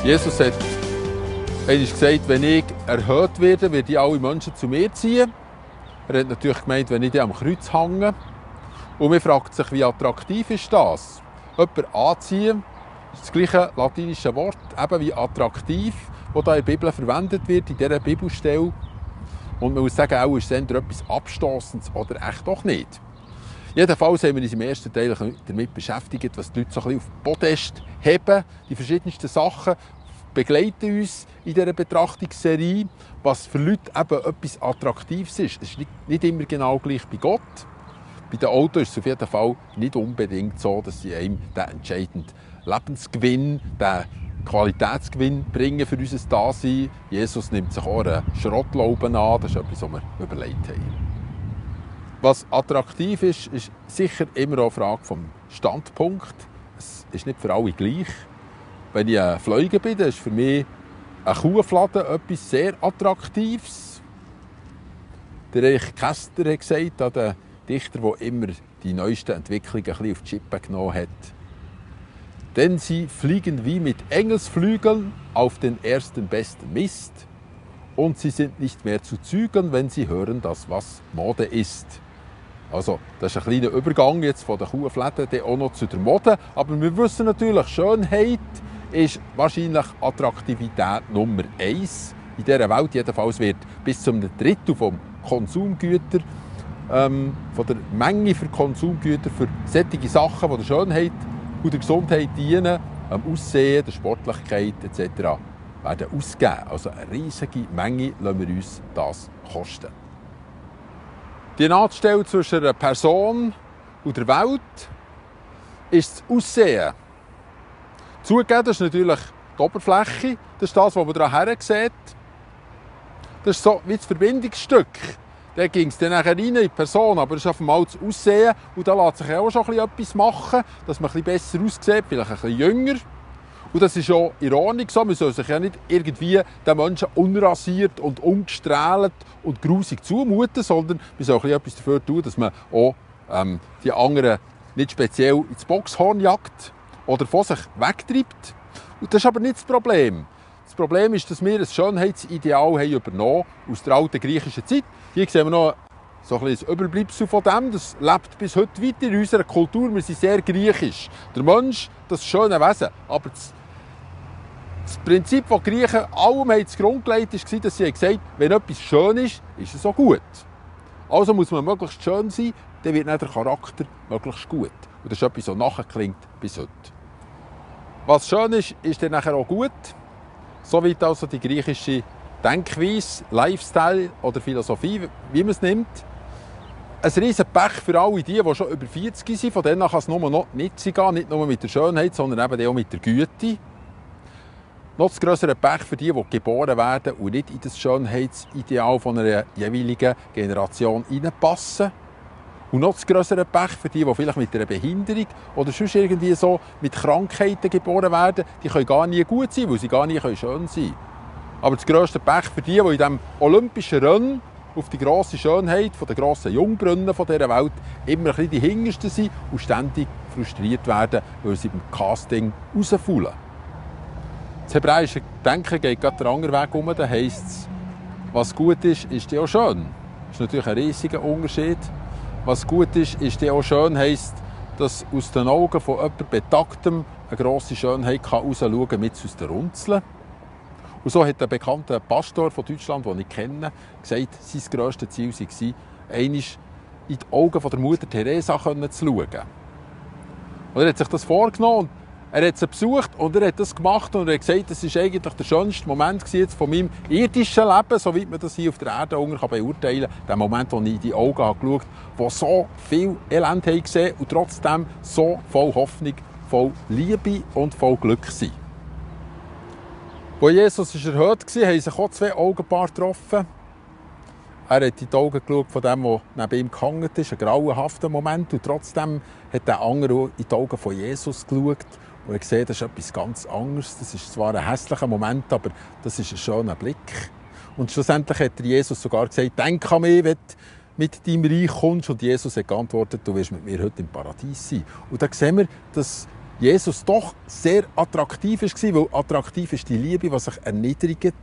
Jesus hat einmal gesagt, wenn ich erhöht werde, werden alle Menschen zu mir ziehen. Er hat natürlich gemeint, wenn ich am Kreuz hänge. Und man fragt sich, wie attraktiv ist das? Jemanden anziehen, das gleiche latinische Wort, eben wie attraktiv, das hier in der Bibel verwendet wird, in dieser Bibelstelle. Und man muss sagen, auch ist es entweder etwas Abstoßendes oder echt doch nicht. Jedenfalls haben wir uns im ersten Teil damit beschäftigt, was die Leute so ein bisschen auf den Podest heben. Die verschiedensten Sachen begleiten uns in dieser Betrachtungsserie, was für Leute eben etwas Attraktives ist. Es ist nicht immer genau gleich bei Gott. Bei den Autos ist es auf jeden Fall nicht unbedingt so, dass sie einem den entscheidenden Lebensgewinn, den Qualitätsgewinn bringen für unser Dasein. Jesus nimmt sich auch eine Schrottlaube an, das ist etwas, was wir überlegt haben. Was attraktiv ist, ist sicher immer auch eine Frage vom Standpunkt. Es ist nicht für alle gleich. Wenn ich ein Fliege bin, dann ist für mich eine Kuhflade etwas sehr Attraktives. Der Erich Kästner hat gesagt, der Dichter, der immer die neuesten Entwicklungen ein bisschen auf die Schippe genommen hat. Denn sie fliegen wie mit Engelsflügeln auf den ersten besten Mist und sie sind nicht mehr zu zügeln, wenn sie hören, dass was Mode ist. Also, das ist ein kleiner Übergang jetzt von der Kuhfläche auch noch zu der Mode. Aber wir wissen natürlich, Schönheit ist wahrscheinlich Attraktivität Nummer 1. In dieser Welt jedenfalls wird bis zu einem Drittel vom Konsumgüter, von der Menge für Konsumgüter, für solche Sachen, die der Schönheit und der Gesundheit dienen, am Aussehen, der Sportlichkeit etc. werden ausgegeben. Also eine riesige Menge lassen wir uns das kosten. Die Nahtstelle zwischen einer Person und der Welt ist das Aussehen. Zugegeben, das ist natürlich die Oberfläche, das ist das, was man daran sieht. Das ist so wie das Verbindungsstück. Da ging es dann nachher rein in die Person, aber das ist auf einmal das Aussehen und da lässt sich auch schon etwas machen, dass man ein bisschen besser aussieht, vielleicht ein bisschen jünger. Und das ist auch in Ordnung so. Man soll sich ja nicht irgendwie den Menschen unrasiert und ungestrahlt und grusig zumuten, sondern man soll etwas dafür tun, dass man auch die anderen nicht speziell ins Boxhorn jagt oder von sich wegtreibt. Und das ist aber nicht das Problem. Das Problem ist, dass wir ein Schönheitsideal haben übernommen aus der alten griechischen Zeit. Hier sehen wir noch so ein bisschen Überbleibsel von dem. Das lebt bis heute weiter in unserer Kultur. Wir sind sehr griechisch. Der Mensch, das schöne Wesen. Aber das Prinzip, das die Griechen allem zugrunde gelegt ist, war, dass sie gesagt haben, wenn etwas schön ist, ist es auch gut. Also muss man möglichst schön sein, dann wird der Charakter möglichst gut. Und das ist etwas, was nachklingt bis heute. Was schön ist, ist dann nachher auch gut. Soweit also die griechische Denkweise, Lifestyle oder Philosophie, wie man es nimmt. Ein riesen Pech für alle die schon über 40 sind. Von denen kann es nur noch nicht sein, nicht nur mit der Schönheit, sondern eben auch mit der Güte. Noch das grössere Pech für die geboren werden und nicht in das Schönheitsideal von einer jeweiligen Generation hineinpassen. Und noch das grössere Pech für die vielleicht mit einer Behinderung oder sonst irgendwie so mit Krankheiten geboren werden, die können gar nie gut sein, weil sie gar nie schön sein können. Aber das grösste Pech für die in diesem olympischen Rennen auf die grosse Schönheit der grossen Jungbrunnen dieser Welt immer ein bisschen die Hintersten sind und ständig frustriert werden, weil sie beim Casting rausfallen. Das hebräische Denken geht gerade den anderen Weg um. Da heisst es, was gut ist, ist ja auch schön. Das ist natürlich ein riesiger Unterschied. Was gut ist ja auch schön, heisst, dass aus den Augen von jemandem Betagtem eine grosse Schönheit herausschauen kann, mit aus den Runzeln. Und so hat ein bekannter Pastor von Deutschland, den ich kenne, gesagt, sein grösstes Ziel sei, einmal in die Augen von der Mutter Teresa zu schauen. Und er hat sich das vorgenommen und er hat sie besucht und er hat das gemacht und er hat gesagt, das war eigentlich der schönste Moment von meinem irdischen Leben, soweit man das hier auf der Erde beurteilen kann. Der Moment, wo ich in die Augen geschaut habe, wo so viel Elend gesehen und trotzdem so voll Hoffnung, voll Liebe und voll Glück sind. Als Jesus erhöht war, haben sich auch zwei Augenpaare getroffen. Er hat in die Augen geschaut von dem, der neben ihm gehangen ist, ein grauenhafter Moment. Und trotzdem hat der andere in die Augen von Jesus geschaut und er gesehen, das ist etwas ganz anderes. Das ist zwar ein hässlicher Moment, aber das ist ein schöner Blick. Und schlussendlich hat Jesus sogar gesagt, denk an mich, wenn du mit deinem Reich kommst. Und Jesus hat geantwortet, du wirst mit mir heute im Paradies sein. Und da sehen wir, dass Jesus doch sehr attraktiv war, weil attraktiv ist die Liebe, die sich erniedrigt,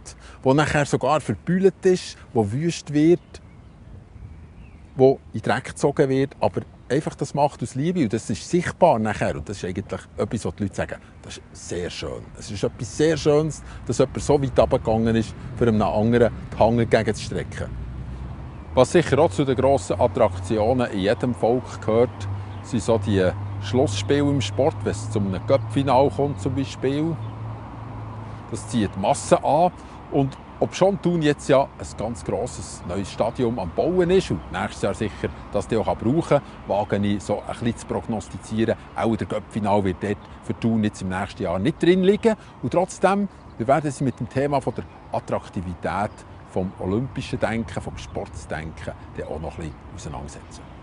die nachher sogar verbühlt ist, die wüst wird, die in den Dreck gezogen wird, aber einfach das macht aus Liebe und das ist sichtbar nachher. Und das ist eigentlich etwas, was die Leute sagen, das ist sehr schön. Es ist etwas sehr Schönes, dass jemand so weit runtergegangen ist, für einem anderen die Hand entgegenzustrecken. Was sicher auch zu den grossen Attraktionen in jedem Volk gehört, sind so die Schlussspiele im Sport, wenn es zu einem Cup-Final kommt zum Beispiel. Das zieht die Masse an. Und obschon Thun jetzt ja ein ganz grosses neues Stadion am Bauen ist und nächstes Jahr sicher das die auch brauchen kann, wage ich so ein bisschen zu prognostizieren, auch der Cup-Final wird dort für Thun jetzt im nächsten Jahr nicht drin liegen. Und trotzdem, wir werden uns mit dem Thema von der Attraktivität vom olympischen Denken, vom Sportsdenken, auch noch ein bisschen auseinandersetzen.